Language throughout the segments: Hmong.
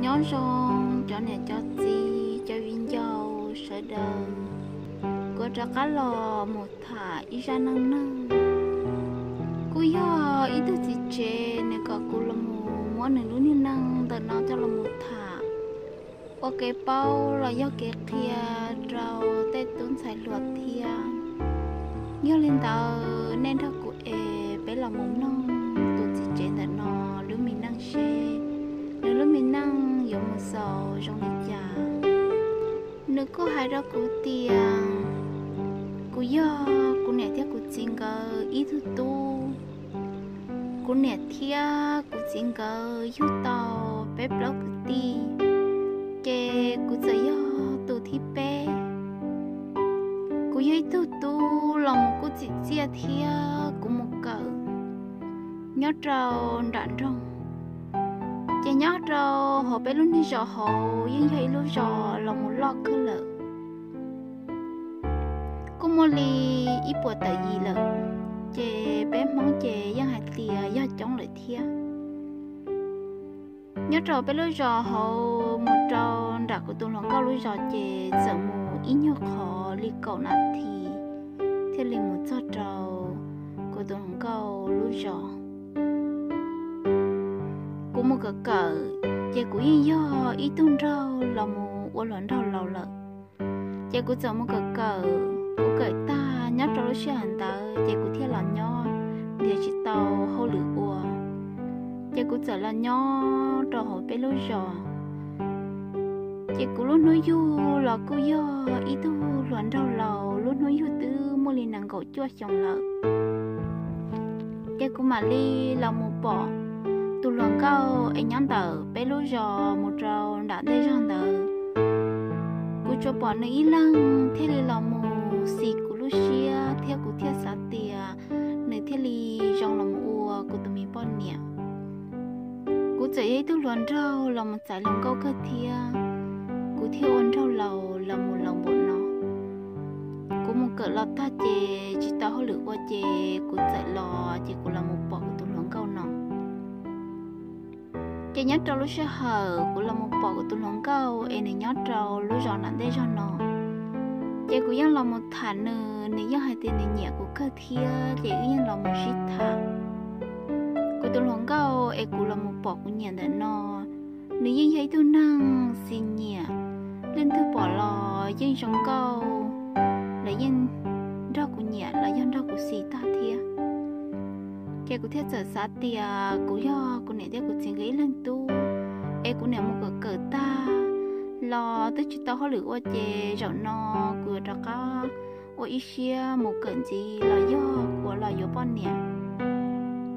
Nyob zoo cov niam cov txiv cov viv ncaus sawv daws, kuv rov qab los mus tham ib zaj neej neeg. Kuj yog ib tug txiv tsev nws kom kuv los mus muab nws lub niag neej ntawm no coj los mus tham ua kev paub los yog kev qhia rau tej tub ntxhais hluas thiab. Yog li ntawd nej nrog kuv es peb los mus mloog tus txiv tsev ntawm no lub me neej seb nws lub me neej yuav mus xaus zoo li cas. Nws kuj hais rau kuv tias kuv yog kuv niam thiab kuv txiv nkawd ib tug tub. Kuv niam thiab kuv txiv nkawd yug tau peb plaub kwv tij, ces kuv txawm yog tus thib peb. Kuv yog ib tug tub los mus kuj txim txiaj thiab kuv mus kawm nyob rau nram nroog, ces nyob rau hauv peb lub niag zos hauv yeej yog ib lub zos los mus loj kawg lawm, kuj muaj li ib puas tawm yim lawm, ces peb Hmoob ces yeej hais tias yog coob lawm thiab. Nyob rau peb lub zos hauv mus rau nram kuv tus hluas nkauj lub zos ces txawm mus ib nyuag qhov li kaum nas this thiaj li mus txog rau kuv tus hluas nkauj lub zos. Kuv mus kawm kawm, ces kuv yeej yog ib tug nraug los mus ua hluas nraug laus lawm. Ces kuv txawm mus kawm kawm, kuv kawm tag nyob rau lub sij hawm ntawd ces kuv thiaj los nyob ntiav tsis tau hauj lwm ua, ces kuv txawm los nyob rau hauv peb lub zos. Ces kuv lub hnub yug los kuj yog ib tug hluas nraug laus, lub hnub yug twb muaj li nees nkaum cuaj xyoo lawm. Ces kuv mam li los mus pom tus hluas nkauj es nyob ntawm peb lub zos mus rau nram ntej zog ntawd. Kuv tsuas pom nws ib leeg thiaj li los mus xis kuv lub siab thiab kuv thiaj xav tias nws thiaj li zoo los mus ua kuv tus me poj niam. Kuv txawm yog ib tug hluas nraug los mus txais hluas nkauj kawg thiab, kuv thiaj ua nraug laus los mus laus npaum no. Kuv mus kawm los tag ces tsis tau hauj lwm ua ces kuv txawm los ces kuv los mus pom kuv tus hluas nkauj no. Ces nyob rau lub sij hawm kuv los mus pom kuv tus hluas nkauj es nws nyob rau lub zos nram ntej zog no, ces kuv yeej los mus tham nws, nws yeej hais tias nws nyiam kuv kawg thiab ces wb yeej los mus sib tham. Kuv tus hluas nkauj es kuv los mus pom kuv nyiam ntawm no, nws yeej yog ib tug neeg xis nyiam, leej twg pom los yeej zoo nkauj, lawv yeej nrog kuv nyiam los yog nrog kuv xis tag thiab. Ces kuv thiaj txawm xav tias kuv yog kuv niam thiab kuv txiv nkawd ib leeg tub, es kuv niam mus kawm kawm tag los twb tsis tau hauj lwm ua ces zaum no kuv yuav rov qab ua ib siab mus kawm ntxiv los yog kuv los yuav poj niam.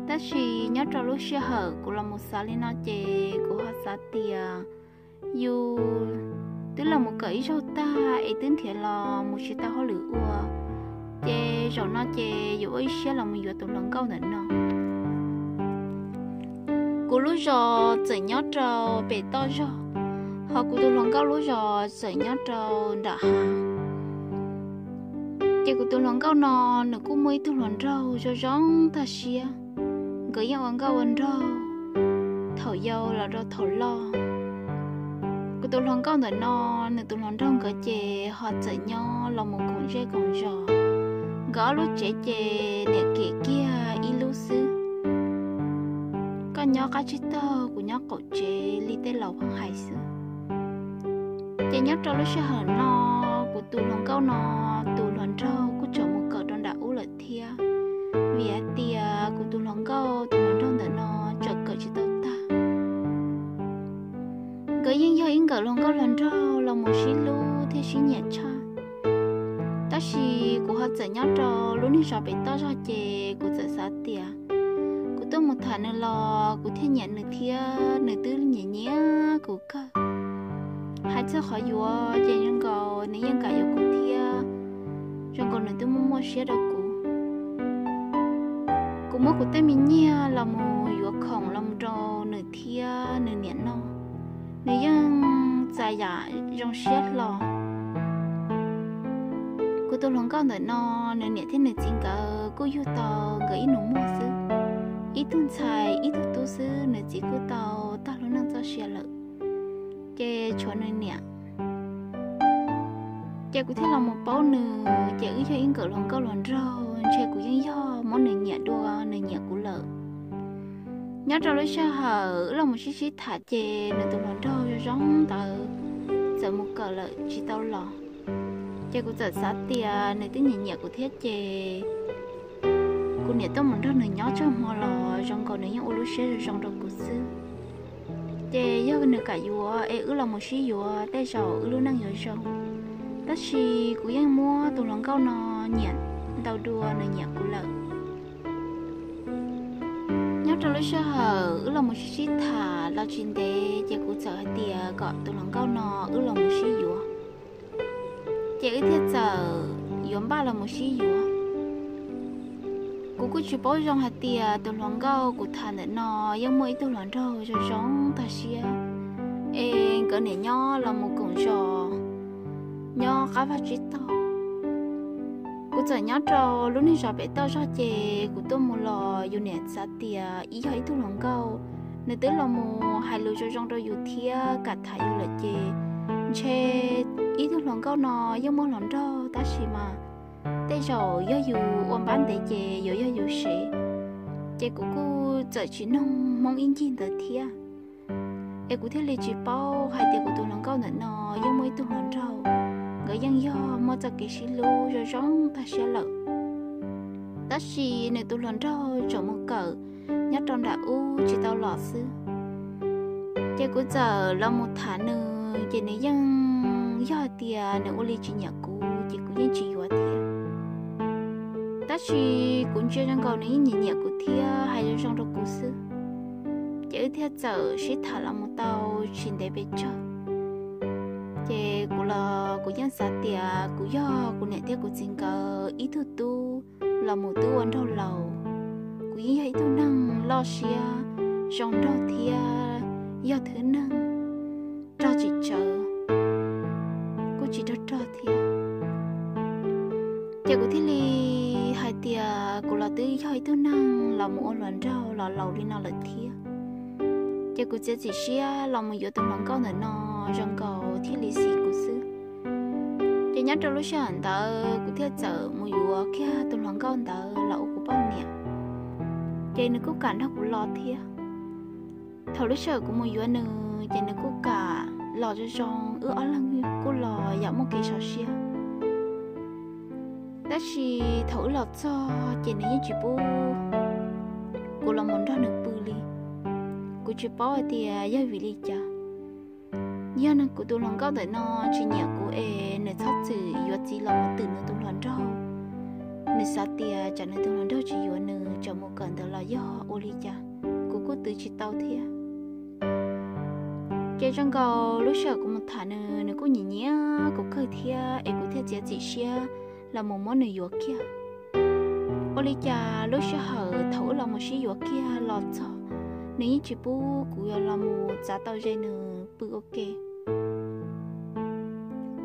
Tab sis nyob rau lub sij hawm kuv los mus xav li no ces kuv ho xav tias yus twb los mus kawm ib zaug tag es twb nrhiav los mus tsis tau hauj lwm ua, ces zaum no ces yuav ua ib siab los mus yuav tus hluas nkauj ntawm no. Kuv lub zos txawm nyob rau pem toj zog, ho kuv tus hluas nkauj lub zos txawm nyob rau nram hav. Ces kuv tus hluas nkauj no nws kuj muaj ib tug hluas nraug zoo zoo tag siab, nkawd yeej ua nkauj ua nraug thaum yau los rau thaum loj. Kuv tus hluas nkauj ntawm no, nws tus hluas nraug nkawd ces ho txawm nyob los mus koom zej koom zos. Nkawd ob lub tsev ces niam kem kiag ib lub xwb, koj nyob qab tsib taug kuv nyob qaum tsev li tej laus pheej hais xwb. Ces nyob rau lub sij hawm no, kuv tus hluas nkauj no tus hluas nraug kuj tseem mus kawm rau nram ub lawm thiab, vim hais tias kuv tus hluas nkauj tus hluas nraug ntawm no tseem kawm tsis tau tag. Nkawd yeej yog ib nkawm hluas nkauj hluas nraug los mus sib hlub thiab sib nyiam tshaj. Tab sis kuv ho txawm nyob rau lub niag zos pem toj zog ces kuv txawm xav tias kuv tuaj mus tham nws los kuv thiaj nyiam nws thiab nws twb nyiam nyiam kuv kawg. Hais txog qhov yuav ces zoo nkaus nws yeej kam yuav kuv thiab, zoo nkaus nws twb muaj muaj siab rau kuv. Kuv muab kuv tej me nyiaj los mus yuav khoom los mus rau nws thiab nws niam noj, nws yeej txais yam zoo siab hlo. Kuv tus hluas nkauj ntawm no, nws niam thiab nws txiv nkawd kuj yug tau nkawd ib nus muag xwb, ib tug ntxhais ib tug tub xwb, nws txiv kuj tau tag lub neej txoj sia lawm. ces tshuav nws niam. Ces kuv thiaj los mus paub nws, ces wb yog ib nkawm hluas nkauj hluas nraug, ntshe kuv yeej yog muab nws nyiam dua nws nyiam kuv lawm. Nyob rau lub sij hawm wb los mus sib sib tham ces nws tus hluas nraug zoo zoo ntawd txawm mus kawm lawm tsis tau los. Ces kuv txawm xav tias nws twb nyiam nyiam kuv thiab ces kuv niam tuaj mus nrog nws nyob tsawg hmo los zoo nkaus nws yeej ua lub siab zoo zoo rau kuv xwb. Ces yog nws kam yuav es wb los mus sib yuav tej zaum wb lub neej yuav zoo. Tab sis kuv yeej muab tus hluas nkauj no nyiam ntau dua nws nyiam kuv lawm. Nyob rau lub sij hawm wb los mus sib sib tham los tsis ntev ces kuv txawm hais tias kom tus hluas nkauj no wb los mus sib yuav. Ces wb thiaj txawm yuav npaj los mus sib yuav. Kuv kuj tsis paub zoo hais tias tus hluas nkauj kuv tham ntawm no yeej muaj ib tug hluas nraug zoo zoo tag siab, es nkawd niam nyob los mus koom zos nyob qab vaj tsib taug. Kuv txawm nyob rau lub niag zos pem toj zog ces kuv tuaj mus los yus niam xav tias ib yog ib tug hluas nkauj, nws twb los mus hais lus zoo zoo rau yus thiab kam tham yus lawm ces ntshe ib tug hluas nkauj no yeej muaj hluas nraug tab sis mas tej zaum yog yus ua npab ntev ces yuav yog yus sev. Ces kuv kuj txawm tsis noog Hmoob ib ncig ntawd thiab. Es kuv thiaj li tsis paub hais tias kuv tus hluas nkauj ntawm no yeej muaj ib tug hluas nraug, nkawd yeej yog muaj txoj kev sib hlub zoo zoo tag siab lawm. Tab sis nws tus hluas nraug tseem mus kawm nyob rau nram ub tsis tau los xwb. Ces kuv txawm los mus tham nws ces nws yeej yog hais tias nws ua li tsis nyiam kuv ces kuv yeej tsis yuav thiab. Tab sis kuv ntsia zoo nkaus nws yeej nyiam nyiam kuv thiab hais zoo zoo rau kuv xwb. Ces wb thiaj txawm sib tham los mus tau tsis ntev pes tsawg. Ces kuv los kuv yeej xav tias kuv yog kuv niam thiab kuv txiv nkawd ib tug tub los mus twb ua nraug laus. Kuv yeej yog ib tug neeg loj siab zoo nraug thiab yog thwv neeg rog tsis tsawv, kuj tsis rog rog thiab. Ces kuv thiaj li hais tias kuv los twb yog ib tug neeg los mus ua hluas nraug los laus li no lawm thiab. Ces kuv txiav txim siab los mus yuav tus hluas nkauj ntawm no zoo nkaus thiaj li xis kuv xwb. Ces nyob rau lub sij hawm ntawd kuv thiaj txawm mus yuav kiag tus hluas nkauj ntawd los ua kuv poj niam. Ces nws kuj kam nrog kuv los thiab. Thaum lub sij hawm kuv mus yuav nws ces nws kuj kam los zoo zoo, wb ob leeg kuj los yam muaj kev sov siab. Tab sis thaum wb los txog ces nws yeej tsis pub kuv los mus nrog nws pw li. Kuv tsis paub hais tias yog vim li cas. Yog nws kuv tus hluas nkauj ntawm no tsis nyiam kuv es nws txhob txwm yuav txiv los mus twm nws tus hluas nraug. Nws xav tias tsam nws tus hluas nraug tsis yuav nws tseem mus kawm ntawd los yog ua li cas, kuv kuj twv tsis tau thiab. Ces zoo nkaus lub sij hawm kuv mus tham nws, nws kuj nyiam nyiam kuv kawg thiab es kuv thiaj txiav txim siab los mus muab nws yuav kiag. Ua li cas lub sij hawm thaum wb los mus sib yuav kiag los txog, nws yeej tsis pub kuv los mus txav tau ze nws pw ua ke.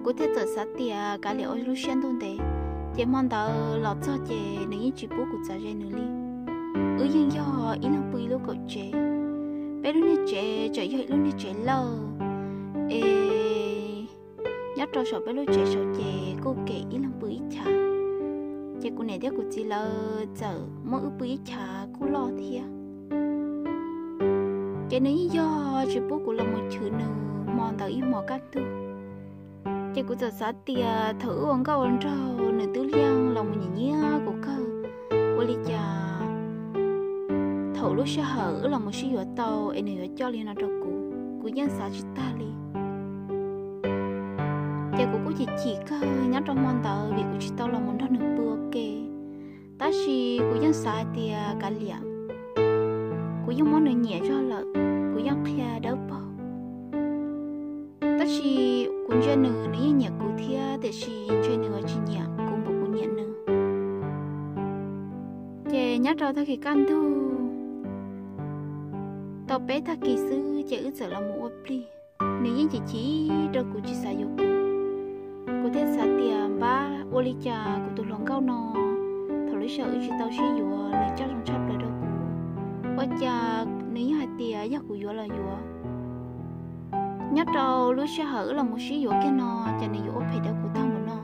Kuv thiaj txawm xav tias kav liam ua lub siab ntuj ntev. Ces hmo ntawd los txog ces nws yeej tsis pub kuv txav ze nws li. Wb yeej yog ib leeg pw ib lub kaum tsev. Peb lub niag tsev tseem yog ib lub niag tsev lawj, es nyob rau saum peb lub tsev saud ces kuj kem ib leeg pw ib chav. Ces kuv niam thiab kuv txiv lawv txawm muab wb pw ib chav kuj loj thiab. Ces nws yeej yog tsis pub kuv los mus chwv nws hmo ntawd ib hmos kaj ntug. Ces kuv txawm xav tias thaum wb ua nkauj ua nraug nws twb liaj los mus nyiam nyiam kuv kawg, ua li cas thaum lub sij hawm wb los mus sib yuav tau es nws yuav coj li no rau kuv, kuv yeej xav tsis tag li. Ces kuv kuj chim chim kawg nyob rau hmo ntawd vim kuv tsis tau los mus nrog nws pw ua ke. Tab sis kuv yeej xav hais tias kav liam, kuv yeej muab nws nyiam zog lawm, kuv yeej qhia dawb paug. Tab sis kuv ntsia nws, nws yeej nyiam kuv thiab, tiam sis ntshe nws yuav tsis nyiam kuv npaum kuv nyiam nws. Ces nyob rau tag kis kaj ntug, tau peb tag kis xwb ces wb txawm los mus ua plig. Nws yeej chim chim rau kuv tsis xav yuav kuv. Kuv thiaj xav tias npab ua li cas kuv tus hluas nkauj no, thaum lub sij hawm wb tsis tau sib yuav nws coj zoo tshaj plaws rau kuv. Ua cas nws yeej hais tias yog kuv yuav los yuav. Nyob rau lub sij hawm wb los mus sib yuav kiag no, ces nws yuav ua phem rau kuv tag npaum no.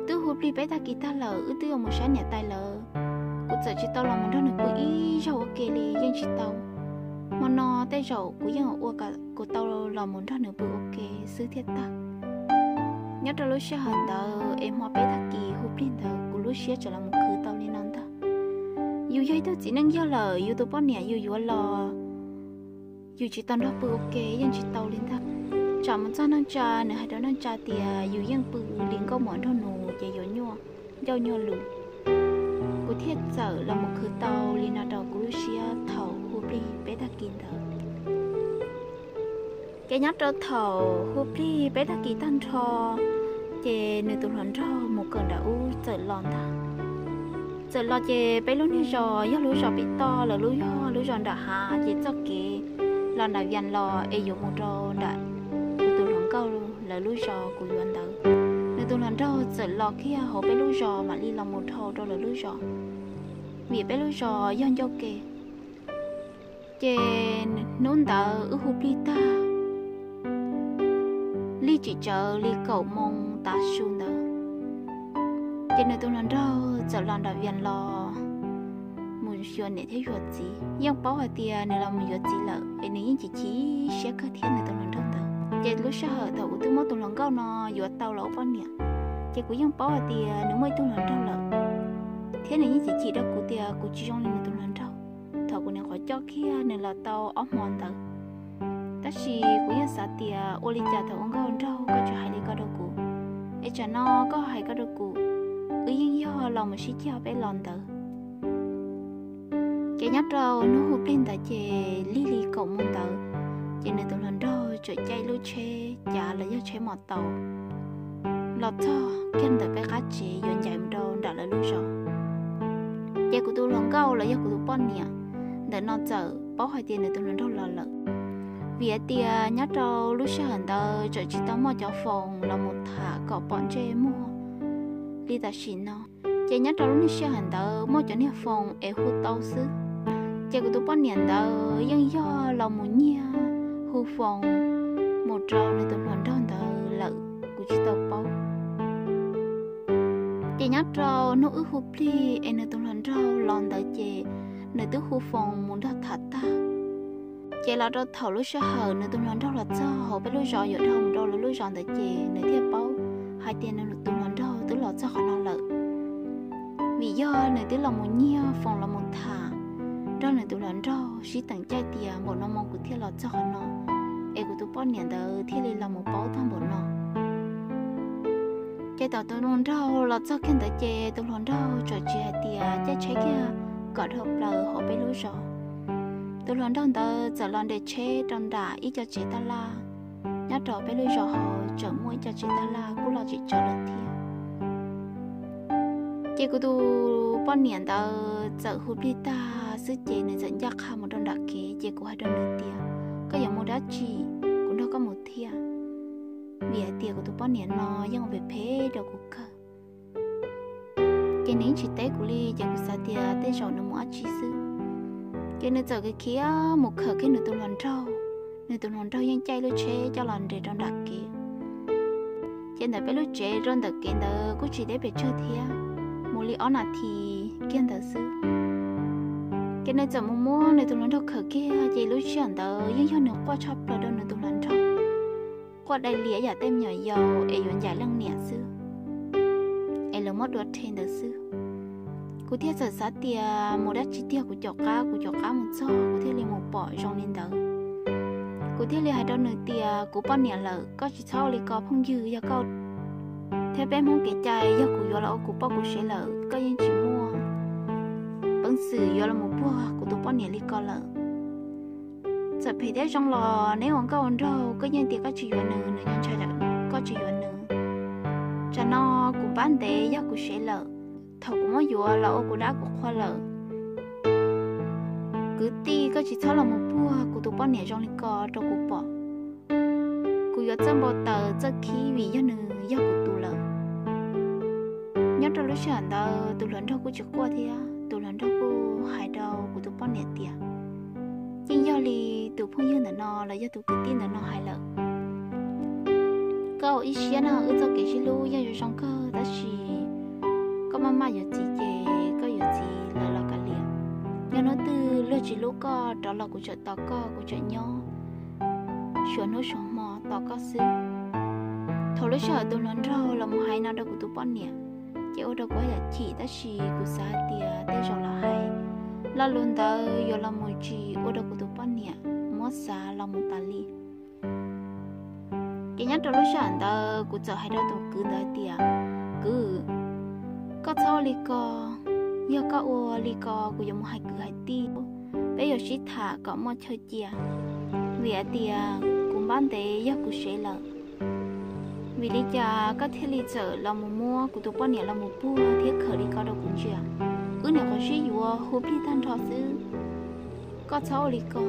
Twb hu plig peb tag kis tag lawm, wb twb yuav mus saib niam tais lawm, kuv txawm tsis tau los mus nrog nws pw ib zaug ua ke li yeej tsis tau. Hmo no tej zaum kuv yeej ua kom kuv tau los mus nrog nws pw ua ke xwb thiaj tag. Nyob rau lub sij hawm ntawd es hmo peb tag kis hu plig ntawd kuv lub siab tseem los mus khwv tau li no ntag. Yus yog ib tug txiv neej yog lawm, yus tus poj niam yus yuav los yus tsis tau nrog pw ua ke yeej tsis tau li ntag. Tsam mus txog neej tsa nws hais rau neej tsa tias yus yeej pw li nkauj muam nraug nus ces yuav nyuaj ncauj nyuaj lus. Kuv thiaj txawm los mus khwv tau li no rau kuv lub siab thaum hu plig peb tag kis ntawd. Ces nyob rau thaum hu plig peb tag kis tag nrho, ces nws tus hluas nraug mus kawm nram ub txawm los ntag. Txawm los ces peb lub niag zos yog lub zos pem toj, lawv lub yog lub zos nram hav, ces txoj kev los nram Vias los es yuav mus rau nram kuv tus hluas nkauj lawv lub zos kuv yuav ntawd. Nws tus hluas nraug txawm los kiag hauv peb lub zos mam li los mus dhau rau lawv lub zos, vim peb lub zos yog ncauj ke. Ces hnub ntawd wb hu plig tag, lig tsis tsawg li kaum moos tav su ntawd, ces nws tus hluas nraug txawm los nram Vias los mus xyuas niam thiab xyuas txiv. Yeej paub hais tias nws los mus yuav txiv lawm es nws yeej chim chim siab kawg thiab nws tus hluas nraug ntawd. Ces lub sij hawm thaum kuv twb muab tus hluas nkauj no yuav tau los ua poj niam, ces kuv yeej paub hais tias nws muaj ib tug hluas nraug lawm, thiab nws yeej chim chim rau kuv tias kuv tsis zoo li nws tus hluas nraug. Thaum kuv nyuam qhuav coj kiag nws los tau ob hmo ntawd, tab sis kuv yeej xav tias ua li cas thaum ua nkauj nraug koj tsis hais li ko rau kuv, es tsam no koj hais ko rau kuv, wb yeej yog los mus sib cog peb los ntawd. Ces nyob rau hnub hu plig ntawd ces lig li kaum moos ntawd, ces nws tus hluas nraug txawm caij lub tsheb cav los yog tsheb mos taus los txog kiag ntawm peb qab tsev yuav ncaim mus rau nram lawv lub zos. Ces kuv tus hluas nkauj los yog kuv tus poj niam ntawm no txawm paub hais tias nws tus hluas nraug los lawm, vim hais tias nyob rau lub sij hawm ntawd txawm tsis tau muaj cov foos los mus tham kom pom ntsej muag li tam sim no. Ces nyob rau lub niag sij hawm ntawd muaj cov niag foos es hu tau xwb. Ces kuv tus poj niam ntawd yeej yog los mus nyiag hu foos mus rau nws tus hluas nraug ntawd lawm, kuv tsis tau paub. Ces nyob rau hnub wb hu plig es nws tus hluas nraug los ntawd ces nws twb hu foos mus nrog tham tag. Ces los rau thaum lub sij hawm nws tus hluas nraug los txog hauv peb lub zos yuav dhau mus rau lawv lub zos ntawd ces nws thiaj paub hais tias nws tus hluas nraug twb los txog qhov no lawm, vim yog nws twb los mus nyiag foos los mus tham nrog nws tus hluas nraug sib teem caij tias npaum no mus kuv thiaj los txog qhov no, es kuv tus poj niam ntawd thiaj li los mus paub tag npaum no. Ces thaum tus hluas nraug los txog kiag ntawd ces tus hluas nraug txawm tsis hais tias caij tsheb kiag kom dhau plaws hauv peb lub zos. Tus hluas nraug ntawd txawm los nres tsheb rau nram ib co tsev taj laj, nyob rau peb lub zos hauv tseem muaj ib co tsev taj laj kuj los tsis tsawg lawm thiab. Ces kuv tus poj niam ntawd txawm hu plig tag xwb ces nws txawm ncaj qha mus rau nram kev ces kuv hais rau nws tias, koj yuav mus dab tsi, kuv nrog koj mus thiab. Vim hais tias kuv tus poj niam no yeej ua phem phem rau kuv kawg. Ces nws yeej tsis teb kuv li ces kuv xav tias tej zaum nws mus dab tsi xwb. Ces nws txawm khiav khiav mus khawm kiag nws tus hluas nraug, nws tus hluas nraug yeej caij lub tsheb coj los nres rau nram kev. Ces ntawm peb lub tsev rau ntawm kev ntawd kuj tsis deb pes tsawg thiab, mus li ob nas this kiag ntawd xwb. Ces nws txawm mus muab nws tus hluas nraug khawm kiag ces lub sij hawm ntawd yeej yog nws quaj tshaj plaws rau nws tus hluas nraug, quaj dai lias yam tej me nyuam yaus es yuav ncaim leej niam xwb, es lawv muab dua rhe ntawd xwb. Kuv thiaj txawm xav tias mus dab tsi tiag, kuv caum qab, kuv caum qab mus txog kuv thiaj li mus pom zoo li ntawd. Kuv thiaj li hais rau nws tias, kuv poj niam lawm, koj tsis txhob ua li ko phooj ywg, yog koj thiab peb Hmoob kev cai yog kuv yuav los ua kuv poj kuv sev lawm koj yeej tsis muaj peev xwm yuav los mus puag kuv tus poj niam li ko lawm. Txawm phem thiab zoo los neb ua nkauj ua nraug, koj yeej tias koj tsis yuav nws, nws yeej ntshai koj tsis yuav nws. Tsam no kuv npab ntev yog kuv sev lawm, thaum kuv muab yuav los ua kuv dab kuv qhua lawm. Kwv tij, koj tsis txhob los mus puag kuv tus poj niam zoo li ko rau kuv pom. Kuv yuav txawj npau taws txawj khib vim yog nws yog kuv tus lawm. Nyob rau lub sij hawm ntawd tus hluas nraug kuj tsis quaj thiab, tus hluas nraug kuj hais rau kuv tus poj niam tias, yeej yog li tus phooj ywg ntawm no los yog tus kwv tij ntawm no hais lawm, Ib siab no wb txoj kev sib hlub yeej zoo zoo kawg tab sis koj maj maj yuav txiv ces koj yuav txiv lawm los kav liam. Yog hnub twg luag tsis hlub koj rov los kuv tseem tos koj, kuv tseem nyob suav hnub suav hmo tos koj xwb. Thaum lub sij hawm tus hluas nraug los mus hais no rau kuv tus poj niam, ces ua rau kuv yam chim tab sis kuv xav hais tias tej zaum los hais lo lus ntawd yuav los mus tsis ua rau kuv tus poj niam muab xav los mus tas li. Ces nyob rau lub sij hawm ntawd kuv txawm hais rau tus kwv ntawd tias, Kwv, koj txhob ua li ko, yog koj ua li ko kuv yuav mus hais kwv hais tij, peb yuav sib tham kom muaj chaw cia, vim hais tias kuv npab ntev yog kuv sev lawm. Vim li cas koj thiaj li txawm los mus muab kuv tus poj niam los mus puag thiab khaws li ko rau kuv ntsia? Wb niam qhuav sib yuav hu plig tag nrho xwb, koj txhob ua li ko.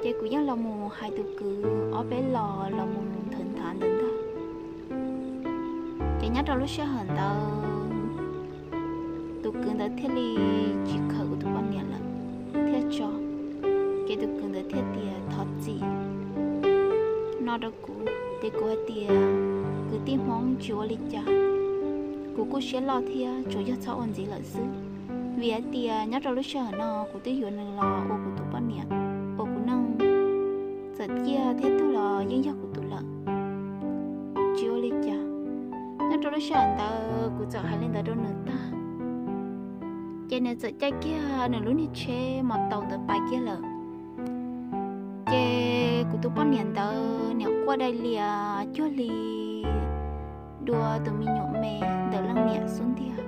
Ces kuv yeej los mus hais tus kwv ob peb los los mus nthawv nthav ntawd ntag. Ces nyob rau lub sij hawm ntawd tus kwv ntawd thiaj li tsis khaws kuv tus poj niam lawm thiab tso. Ces tus kwv ntawd thiaj tias thov txim no rau kuv, ces kuv hais tias, Kwv tij Hmoob, tsis ua li cas, kuv kuj siab loj thiab, tsuas yog txhob ua ntxiv lawm xwb. Vim hais tias nyob rau lub sij hawm no kuv twb yuav nws los ua kuv tus poj niam, ua kuv neej, txawm ciaj thiab tuag los yeej yog kuv tus lawm. Tsis ua li cas. Nyob rau lub sij hawm ntawd kuv txawm hais li ntawd rau nws tag, ces nws txawm caij kiag nws lub niag tsheb mos taus ntawd pais kiag lawm. Ces kuv tus poj niam ntawd niam quaj dai lias cuag li dua tus me nyuam me ntawm leej niam xub ntiag.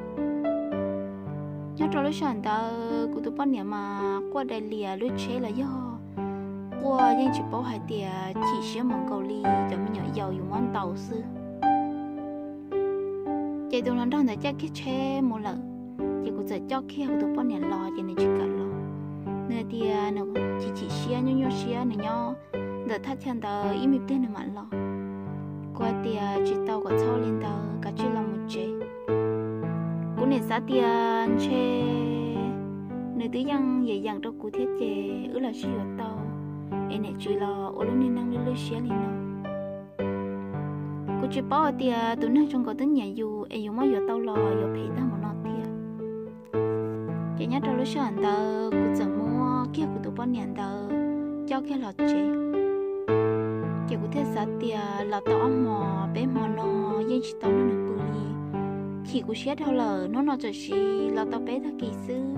Nyob rau lub sij hawm ntawd kuv tus poj niam mas quaj dai lias lub tsheb los yog quaj yeej tsis paub hais tias chim siab mus nkaus li cov me nyuam yaus yus muab ntaus xwb. Ces tus hluas nraug ntawd caij kiag tsheb mus lawm, ces kuv txawm coj kiag kuv tus poj niam los ces nws tsis kam los. Nws hais tias nws chim chim siab nyuaj nyuaj siab, nws nyob ntawm thaj chaw ntawd ib me pliag nws mam los. Kuv hais tias tsis tau, kom txhob li ntawd, kav tsij los mus tsev. Kuv niam xav tias ntshe nws twb yeej yeem yeem rau kuv thiab ces wb los sib yuav tau, es niam tsis los ua lub niag neej lwj lwj siab li no. Kuv tsis paub hais tias tus neeg zoo nkaus twb nyiam yus es yus muab yuav tau los yuav phem tag mus no tiag. Ces nyob rau lub sij hawm ntawd kuv txawm muab kiag kuv tus poj niam ntawd coj kiag los tsev. Ces kuv thiaj xav tias los tau ob hmos peb hmo no yeej tsis tau nrog nws pw li. Chim kuv siab dhau lawm, hnub no txawm siv los tau peb tag kis xwb,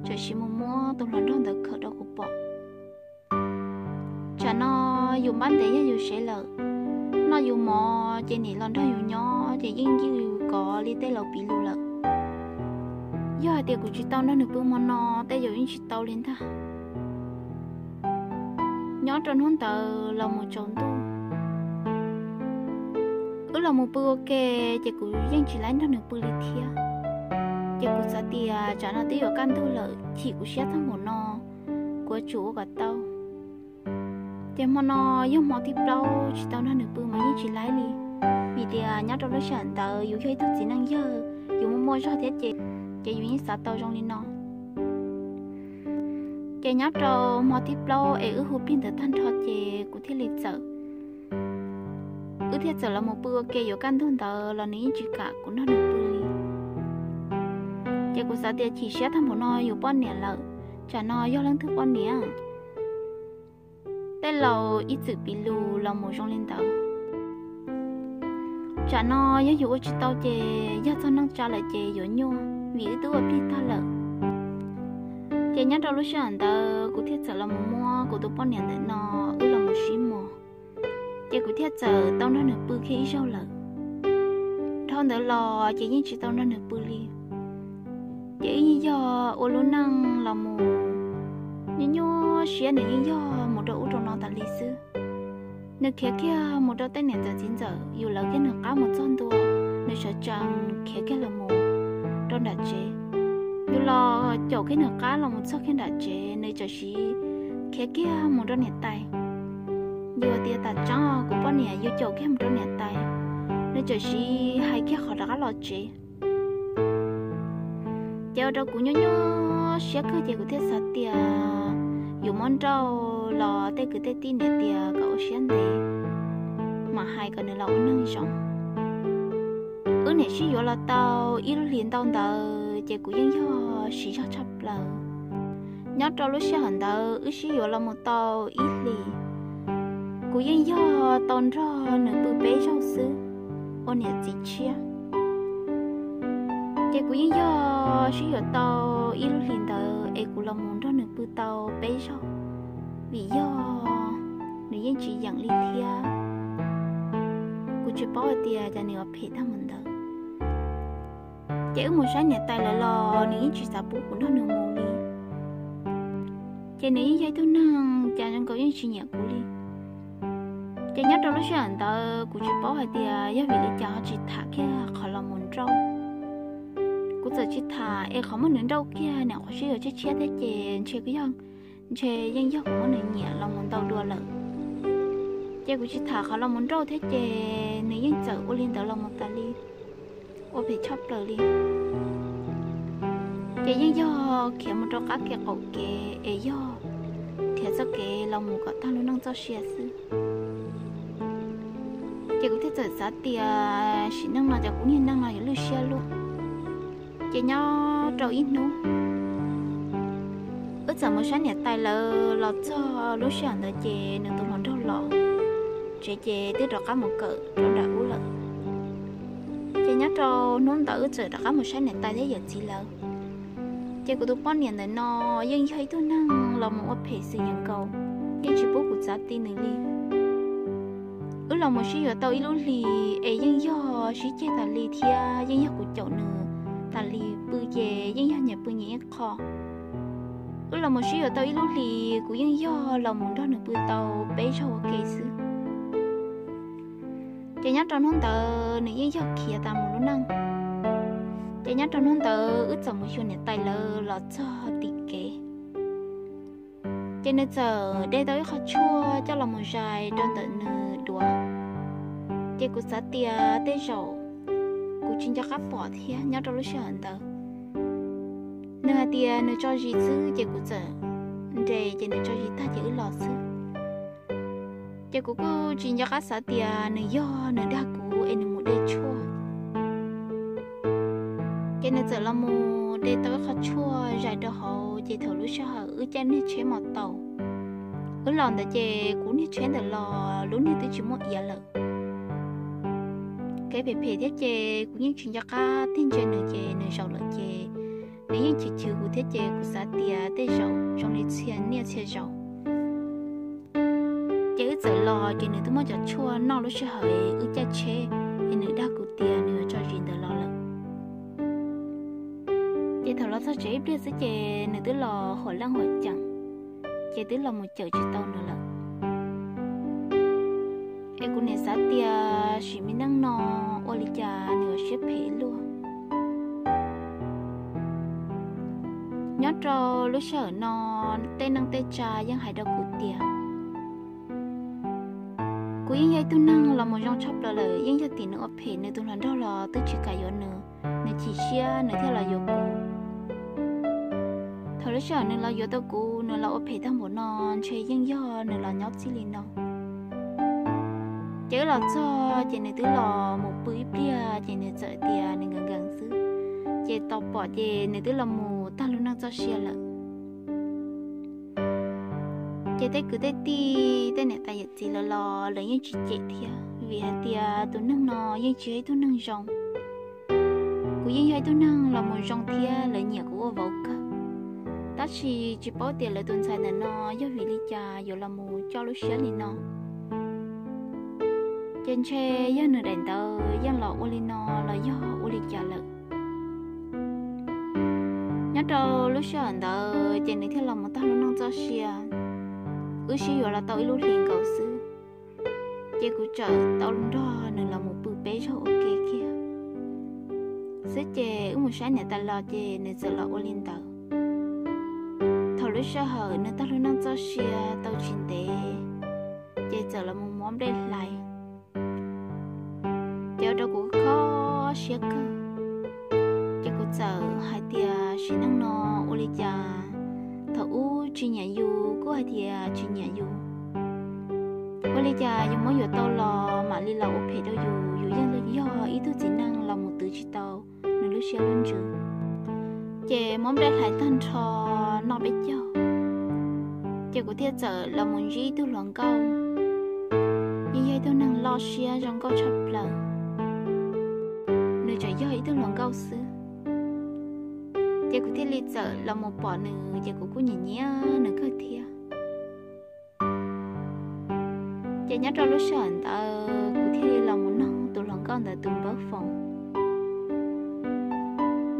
txawm siv mus muab tus hluas nraug ntawd khawm rau kuv pom. Tsam no yus npab ntev yog yus sev lawm, noj yus mov ces nim los nrog yus nyob ces yeej ywj yus kov li tej laus piv lus lawm. Yog hais tias kuv tsis tau nrog nws pw hmo no tej zaum yeej tsis tau li ntag. Nyob rau hnub ntawd los mus tsaus ntuj, wb los mus pw ua ke, ces kuv yeej tsis laib nrog nws pw li thiab. Ces kuv xav tias tsam no twb yuav kaj ntug lawm, chim kuv siab tag npaum no, kuv yuav tsum ua kom tau. Ces hmo no yog hmo thib plaub tsis tau nrog nws pw mas yeej tsis laib li, vim tias nyob rau lub sij hawm ntawd yus yog ib tug txiv neej yawg, yus muaj muaj zog thiab ces, ces yus yeej xav tau zoo li no. Ces nyob rau hmo thib plaub es wb hu plig ntawd tag nrho ces kuv thiaj li txawm, wb thiaj txawm los mus pw ua ke yuav kaj ntug ntawd los nws yeej tsis kam kuv nrog nws pw li. Ces kuv xav tias chim siab tag npaum no yus poj niam lawm, tsam no yog leej twg poj niam? Tej laus ib txwm piv lus los mus zoo li ntawd. Tsam no yog yus ua tsis tau ces yog txog neej tsa lawm ces yuav nyuaj, vim wb twb ua plig tag lawm. Ces nyob rau lub sij hawm ntawd kuv thiaj txawm los mus muab kuv tus poj niam ntawm no, wb los mus sib mos. Ces kuv thiaj txawm tau nrog nws pw kiag ib zaug lawm. Dhau ntawd los ces yeej tsis tau nrog nws pw li. Ces wb yeej yog ua lub neej los mus nyuaj nyuaj siab, nws yeej yog mus rau ub rau no tas li xwb. Nws khiav kiag mus rau tej niam ntxawm txiv ntxawm, yus lawv kiag nws qab mus txog ntua, nws sawv tsees khiav kiag los mus rau nram tsev. Yus los caum kiag nws qab los mus txog kiag nram tsev, nws txawm siv khiav kiag mus rau niam tais. Yus tias tam tseeb kuv poj niam, yus caum kiag mus rau niam tais, nws txawm siv hais kiag qhov rov qab los tsev. Ces ua rau kuv nyuaj nyuaj siab kawg ces kuv thiaj xav tias yuav muab nrauj los tej kwv tej tij niam tias kom ua siab ntev, mam hais kom nws los ua neeg zoo. Wb niam sib yuav los tau ib lub hlis ntau ntawd ces kuv yeej yog siv zog tshaj plaws. Nyob rau lub sij hawm ntawd wb sib yuav los mus tau ib hlis, kuv yeej yog tau nrog nws pw peb zaug xwb, ua niam txiv tshiab. Ces kuv yeej yog sib yuav tau ib lub hlis ntawd es kuv los mus nrog nws pw tau peb zaug, vim yog nws yeej tsis yeem li thiab. Kuv tsis paub hais tias cas nws yuav phem tag mus ntawd. Ces wb mus saib niam tais lawv los nws yeej tsis xav pub kuv nrog nws mus li. Ces nws yeej yog ib tug neeg cas zoo nkaus yeej tsis nyiam kuv li. Ces nyob rau lub sij hawm ntawd kuv tsis paub hais tias yog vim li cas ho tsis tham kiag qhov los mus nrauj. Kuv txawm tsis tham es qhov muab nws nrauj kiag nim qhuav sib yuav tshiab tshiab thiab ces ntshe kuv yog, ntshe yeej yog kuv muab nws nyiam los mus ntau dua lawm. Ces kuv tsis tham qhov los mus nrauj thiab ces nws yeej txawm ua li ntawd los mus tas li, ua phem tshaj plaws li. Ces yeej yog khiav mus rau qab kev qaum kev es yog nrhiav txoj kev los mus kom tag lub neej txoj sia xwb. Ces kuv thiaj txawm xav tias sim neej no ces kuv niag neej no yuav lwj siab luaj. Ces nyob rau ib hnub wb txawm mus saib niam tais lawv los txog lub sij hawm ntawd ces nws tus hluas nraug los tsev ces twb rov qab mus kawm rau nram ub lawm. Ces nyob rau hnub ntawd wb txawm rov qab mus saib niam tais thiab yawm txiv lawv. Ces kuv tus poj niam ntawm no yeej yog ib tug neeg los mus ua phem xwm yees nkaus, yeej tsis pub kuv txav ti nws li. Wb los mus sib yuav tau ib lub hlis es yeej yog sib ceg tas li thiab yeej yog kuv caum nws tas li, pw ces yeej yog nyias pw nyias ib qho. Wb los mus sib yuav tau ib lub hlis kuv yeej yog los mus nrog nws pw tau peb zaug ua ke xwb. Ces nyob rau hnub ntawd nws yeej yog khiav tas mus lub neej. Ces nyob rau hnub ntawd wb txawm mus xyuas niam tais lawv los txog tim kev. Ces nws txawm de tau ib qho tshuaj coj los mus zais rau ntawm nws duav. Ces kuv xav tias tej zaum kuv tsis nco qab pom thiab nyob rau lub sij hawm ntawd. Nws hais tias nws tso zis xwb ces kuv txawm nres ces nws tso zis tag ces wb los xwb. Ces kuv kuj tsis nco qab xav tias nws yog nws dag kuv es nws mus de tshuaj. Ces nws txawm los mus de tau ib qho tshuaj zais rau hauv ces thaum lub sij hawm wb caij niag tsheb mos taus, wb los ntawd ces kuv niag tsheb ntawm los lub niag twb tsis muaj iav lawm. Kev phem phem thiab ces kuv yeej tsis nco qab tiag ntsia nws ces nws zaum lawm ces nws yeej chwv chwv kuv thiab ces kuv xav tias tej zaum zoo li txhia niaj txhia zaus. Ces wb txawm los ces nws twb muab cov tshuaj noj lub sij hawm wb caij tsheb, es nws dag kuv tias nws yuav tso zis ntawd los lawm. Ces thaum los txog tsev ib pliag xwb ces nws twb los huam leej huam ceem, ces twb los mus cawm tsis tau nws lawm. Es kuv niam xav tias sim me neej no ua li cas nws yuav siab phem luaj. Nyob rau lub sij hawm no tej neej tej tsa yeej hais rau kuv tias kuv yeej yog ib tug neeg los mus zoo tshaj plaws lawm, yeej yog tim nws ua phem nws tus hluas nraug los twb tsis kam yuav nws, nws chim siab nws thiaj los yuav kuv. Thaum lub sij hawm nws los yuav tau kuv, nws los ua phem tag npaum no, ntshe yeej yog nws los nyob txij li no. Ces wb los txog ces nws twb los mus pw ib pliag ces nws txawm tias nws nkees nkees xwb, ces tau pom ces nws twb los mus tag lub neej txoj sia lawm. Ces tej kwv tej tij tej niam tais yawm txiv lawv los lawv yeej tsis cem thiab vim hais tias tus neeg no yeej tsis yog ib tug neeg zoo. Kuv yeej yog ib tug neeg los mus zoo thiab lawv nyiam kuv ua vauv kawg, tab sis tsis paub tias lawv tus ntxhais ntawm no yog vim li cas yuav los mus coj lub siab li no. Ces ntshe yog nws daim ntawd yeej los ua li no los yog ua li cas lawm. Nyob rau lub sij hawm ntawd ces nws thiaj los mus tag lub neej txoj sia. Wb sib yuav los tau ib lub hlis nkaus xwb, ces kuv txawm tau nrog nws los mus pw peb zaug ua ke kiag xwb ces wb mus saib niam tais los ces nws txawm los ua li ntawd. Thaum lub sij hawm nws tag lub neej txoj sia tau tsis ntev, ces txawm los mus muab nplej hlais, ces ua rau kuv kho siab kawg. Ces kuv txawm hais tias sim neej no ua li cas thaum ub tsis nyiam yus kuj hais tias tsis nyiam yus, ua li cas yus muab yuav tau los mam li los ua phem rau yus, yus yeej yog ib tug txiv neej los mus twv tsis tau nws lub siab lub ntsws. Ces muab nplej hlais tag nrho noj peb caug, ces kuv thiaj txawm los mus ntsib ib tug hluas nkauj, yeej yog ib tug neeg loj siab zoo nkauj tshaj plaws. Nws tseem yog ib tug hluas nkauj xwb, ces kuv thiaj li txawm los mus pom nws, ces kuv kuj nyiam nyiam nws kawg thiab. Ces nyob rau lub sij hawm ntawd kuv thiaj li los mus noog tus hluas nkauj ntawd tus npawb foos.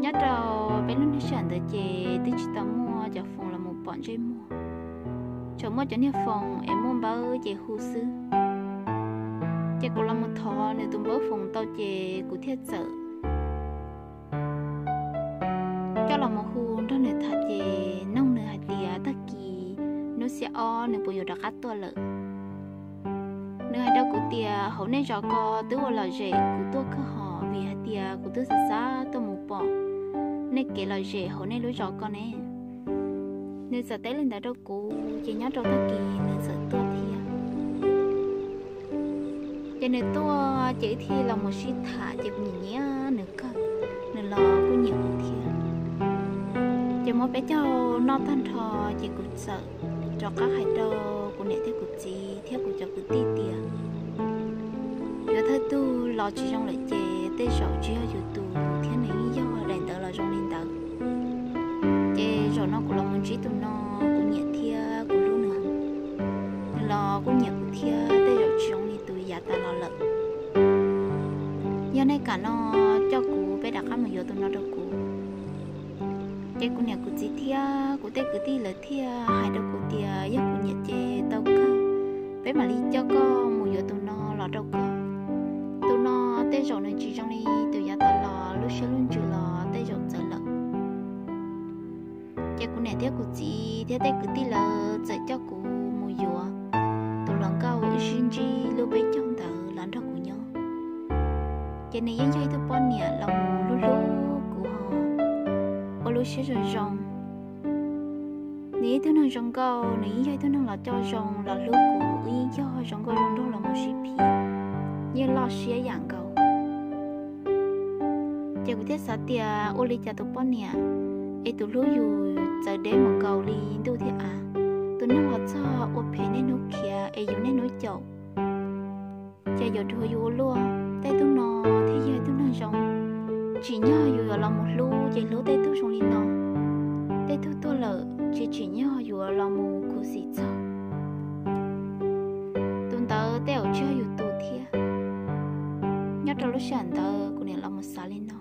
Nyob rau peb lub niag sij hawm ntawd ces twb tsis tau muaj cov foos los mus pom ntsej muag, tsuas muaj cov niag foos es muaj npawb ces hu xwb. Ces kuv los mus thov nws tus npawb foos tau ces kuv thiaj txawm coj los mus hu nrog nws tham ces noog nws hais tias tag kis hnub xiab ob nws puas yuav rov qab tuaj lawm. Nws hais rau kuv tias hauv nej zos ko twb ua lom zem kuv tuaj kawg hos, vim hais tias kuv twb xav xav tuaj mus pom nej kev lom zem hauv nej lub zos ko ne. Nws txawm teb li ntawd rau kuv ces nyob rau tag kis nws txawm tuaj thiab. Ces nws tuaj ces wb thiaj los mus sib tham ces kuv nyiam nyiam nws kawg, nws los kuj nyiam kuv thiab. Ces muab peb caug noj tag nrho ces kuv txawm rov qab hais rau kuv niam thiab kuv txiv thiab kuv cov kwv tij tias yuav thawj tug los tsis zoo lawm ces tej zaum tsis yog yus tus thiab nws yeej yog daim ntawd los zoo li ntawd. Ces zaum no kuv los mus ntsib tus no kuv nyiam thiab kuv hlub nws, nws los kuj nyiam kuv thiab tej zaum tsis zoo li tus yav tas los lawm. Yog nej kam no coj kuv peb rov qab mus yuav tus no rau kuv. Ces kuv niam kuv txiv thiab kuv tej kwv tij lawv thiaj hais rau kuv tias yog kuv nyiam ces tau kawg, peb mam li coj koj mus yuav tus no los rau koj. Tus no tej zaum nws tsis zoo li tus yav tas los, lub siab lub ntsws los tej zaum txawv lawm. Ces kuv niam thiab kuv txiv thiab tej kwv tij lawv txawm coj kuv mus yuav tus hluas nkauj wb sib ntsib lub peb caug ntawd los nrog kuv nyob. Ces nws yeej yog ib tug poj niam los hlub hlub kuv ho ua lub siab zoo zoo. Nws ib tug neeg zoo nkauj, nws yeej yog ib tug neeg los coj zoo los hlub kuv, wb yeej yog zoo nkauj zoo nraug los mus sib phim, yeej loj siab yam nkaus. Ces kuv thiaj xav tias ua li cas tus poj niam es tus hlub yus txawv deb mus nkaus li ntuj thiab av. Tus neeg los txog ua phem niaj hnub khiav es yus niaj hnub caum, ces yuav dhuav yus ua luaj. Tej tug no thiaj yog ib tug neeg zoo, tsim nyog yus yuav los mus hlub ces hlub tej tug zoo li no. Tej tug tuag lawm ces tsim nyog yuav los mus khuv xim txog. Tus ntawd tej zaum tsis yog yus tus thiab. Nyob rau lub sij hawm ntawd kuv niam los mus xav li no.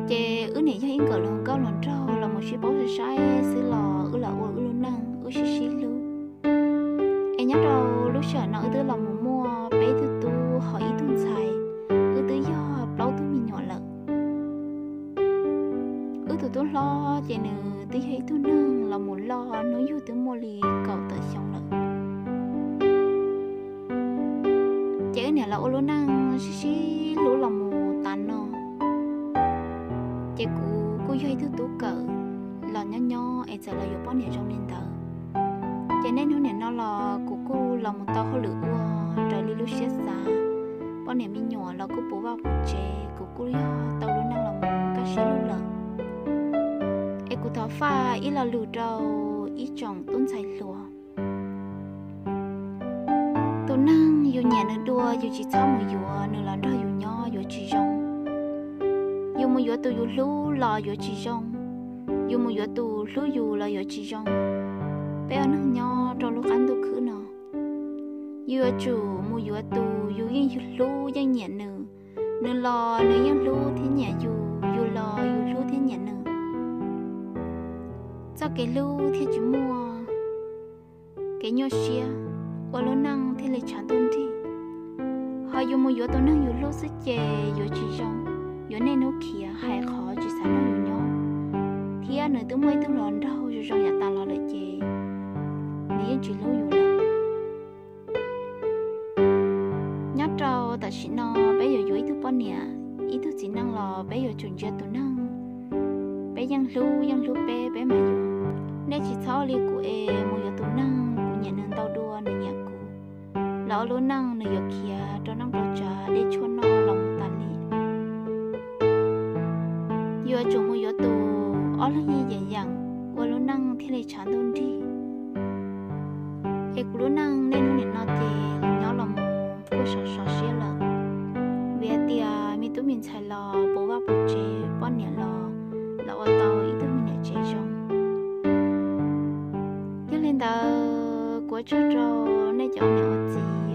Ces wb niam yog ib nkawm hluas nkauj hluas nraug los mus sib paub sai sai xwb los wb los ua wb lub neej wb sib sib hlub. Es nyob rau lub sij hawm no wb twb los mus muaj peb tug tub ho ib tug ntxhais, wb twb yog plaub tug me nyuam lawm. Wb tus tub hlob ces nws twb yog ib tug neeg los mus loj hnub yug twb muaj li kaum tawm xyoo lawm. Ces wb niam los ua lub neej sib sib hlub los mus tas no. Ces kuv kuj yog ib tug tub kawm los nyob nyob es txawm los yuav poj niam zoo li ntawd. Ces niaj hnub nim no los kuv kuj los mus tau hauj lwm ua raws li lub siab xav, poj niam me nyuam los kuj puv vaj puv tsev, kuv kuj yog tau lub neej los mus kaj siab lug lawm. Es kuv thov faj ib lo lus rau ib tsoom tub ntxhais hluas. Tus neeg yus nyiam nws dua yus tsis txhob mus yuav nws los nrog yus nyob yuav tsis zoo. Yus mus yuav tus yus hlub los yuav tsis zoo. Yus mus yuav tus hlub yus los yuav tsis zoo. Peb ua neeg nyob rau lub qab ntuj khwb no, yus yuav tsum mus yuav tus yus yeej hlub yeej nyiam nws. Nws los nws yeej hlub thiab nyiam yus, yus los yus hlub thiab nyiam nws. Txoj kev hlub thiaj tsis muaj kev nyuaj siab, ua lub neej thiaj li tshav ntuj nrig. Ho yus mus yuav tus neeg yus hlub xwb ces yuav tsis zoo, yuav niaj hnub khiav hais qhov tsis xav nrog yus nyob, thiab nws twb muaj ib tug hluas nraug zoo zoo yav tas los lawm ces nws yeej tsis hlub yus lawm. Nyob rau tam sim no peb yuav yuav ib tug poj niam, ib tug txiv neej los peb yuav tsum ntsia tus neeg peb yeej hlub yeej hlub peb, peb mam yuav. Nej tsis txhob ua li kuv es mus yuav tus neeg kuv nyiam nws ntau dua nws nyiam kuv, los ua lub neej nws yuav khiav rau neej rau tsav dej tshuaj noj los mus tas li. Yuav tsum mus yuav tus ob leeg yeej yeem yeem ua lub neej thiaj li tshav ntuj nrig. Es kuv lub neej niaj hnub nim no ces nyob los mus kuj sov sov siab lawm, vim hais tias me tub me ntxhais los puv vaj puv tsev, poj niam los los ua tau ib tug me niam tsev zoo. Yog li ntawd kuv ua tsaug rau nej cov niam ua txiv